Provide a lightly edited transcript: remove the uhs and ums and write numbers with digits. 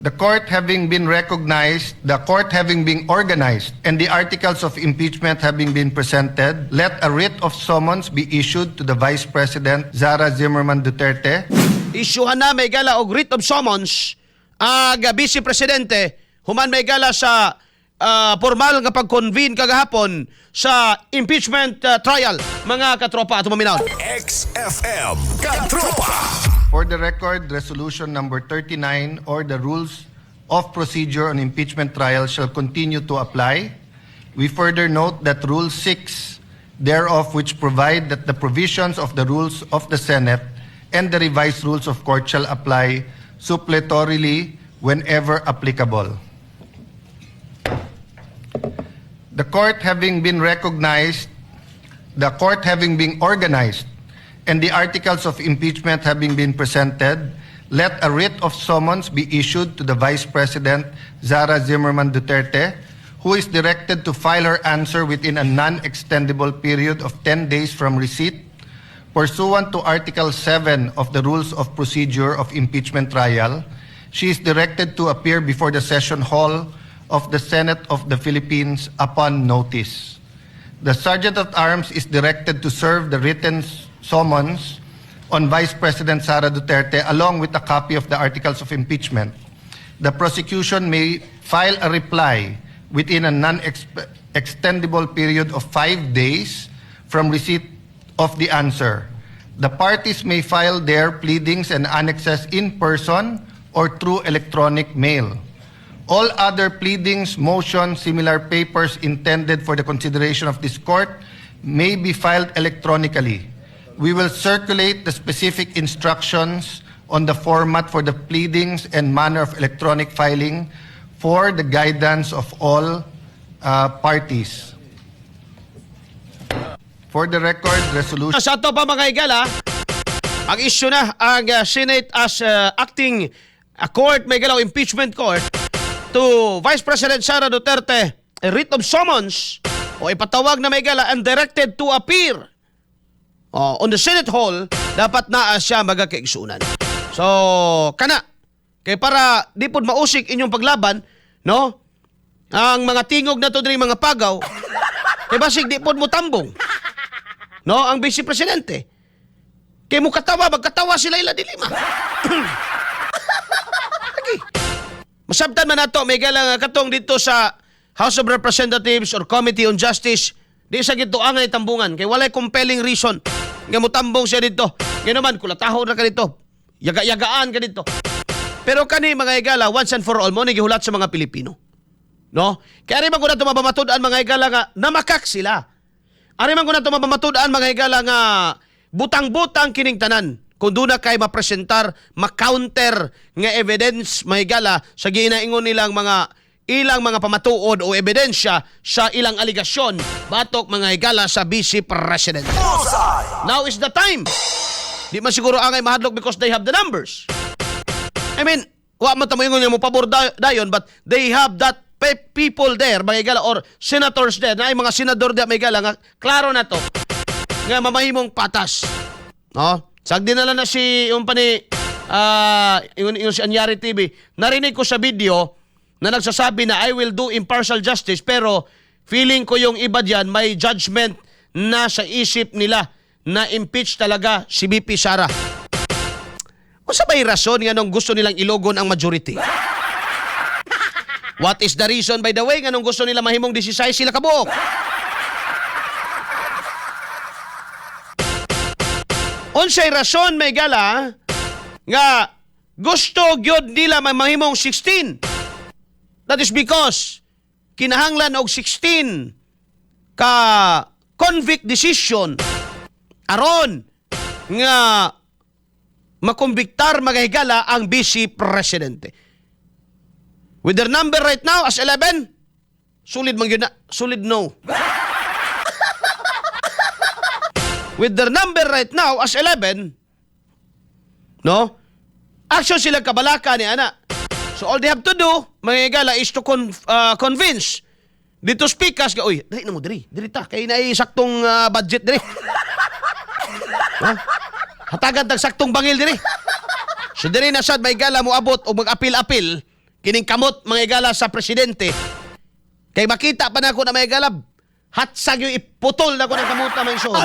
The court having been recognized, the court having been organized, and the articles of impeachment having been presented, let a writ of summons be issued to the Vice President Zara Zimmerman Duterte. Isyuhan na, may gala, og writ of summons ang Vice Presidente human, may gala, sa formal nga pag-convene kagahapon sa impeachment trial, mga katropa at maminaw. XFM Katropa. For the record, resolution number 39 or the rules of procedure on impeachment trial shall continue to apply. We further note that Rule 6 thereof, which provide that the provisions of the rules of the Senate and the revised rules of court shall apply suppletorily whenever applicable. The court having been recognized, the court having been organized, and the articles of impeachment having been presented, let a writ of summons be issued to the Vice President Zara Zimmerman Duterte, who is directed to file her answer within a non-extendable period of 10 days from receipt, pursuant to Article 7 of the Rules of Procedure of Impeachment Trial. She is directed to appear before the session hall of the Senate of the Philippines upon notice. The Sergeant at Arms is directed to serve the written summons on Vice President Sara Duterte along with a copy of the articles of impeachment. The prosecution may file a reply within a non-extendable period of 5 days from receipt of the answer. The parties may file their pleadings and annexes in person or through electronic mail. All other pleadings, motions, similar papers intended for the consideration of this court may be filed electronically. We will circulate the specific instructions on the format for the pleadings and manner of electronic filing for the guidance of all parties. For the record, resolution Sa ato pa, mga higala, ang issue na ang Senate as acting court, may galaw, impeachment court, to Vice President Sara Duterte a writ of summons o ipatawag na, may gala, and directed to appear, oh, on the Senate Hall, dapat naa siya, mga kaigsunan. So, kana kay para di pod mausik inyong paglaban, no? Ang mga tingog na to diri, mga pagaw, kay basig di pod mo tambong, no, ang vice presidente. Kay mo katawa, magkatawa sila ila dilima. Lagi. Masabtan man nato, may gala, nga katong dito sa House of Representatives or Committee on Justice, di sa gito angay tambungan kay walay compelling reason nga mutambong siya dito. Ngayon naman kulatahon ra ka dito. Yaga-yagaan ka dito. Pero kani, mga higala, once and for all mo ni gihulat sa mga Pilipino. No? Kaya ari man ko na mabamatud-an, mga higala, nga namakak sila. Ari man ko na mabamatud-an, mga higala, nga butang-butang kining tanan. Kung doon na kay mapresentar, ma-counter nga evidence, mga higala, sa ginaingon nilang mga ilang mga pamatuod o ebidensya sa ilang aligasyon batok, mga higala, sa Vice President. Bullseye. Now is the time. Di man siguro angay mahadlok because they have the numbers. I mean, wa man ta moingon nga mo pabor dayon, but they have that people there, mga higala, or senators there, na ay mga senador there, mga higala, nga klaro na to nga mamahimong patas. No? Sagdi na lang na si yung pani yung si Anyari TV. Narinig ko sa video na nagsasabi na "I will do impartial justice," pero feeling ko yung iba diyan may judgment na sa isip nila na impeach talaga si VP Sara. Unsa ba'y rason nga nung gusto nilang ilogon ang majority? What is the reason, by the way, nga nung gusto nila mahimong 16 sila kabuok? Unsay rason, may gala, nga gusto gyud nila may mahimong 16? That is because kinahanglan og 16 ka convict decision aron nga makumbiktar, mga higala, ang vice presidente. With their number right now as 11, solid man gyud na, solid, no. With their number right now as 11, no? Action sila kabalaka ni ana. So all they have to do, mga higala, is to convince dito speakers ga, "Uy, dili na mo diri, diri ta kay naay saktong budget diri. Ha? Hatagan tag saktong bangil diri." So diri na sad, may gala, mo abot o mag-apil-apil Kining kamot, mga igala, sa presidente. Kay makita pa nako na, mga igala, hatsag yung iputol na ko ng kamuta, mga igsoon.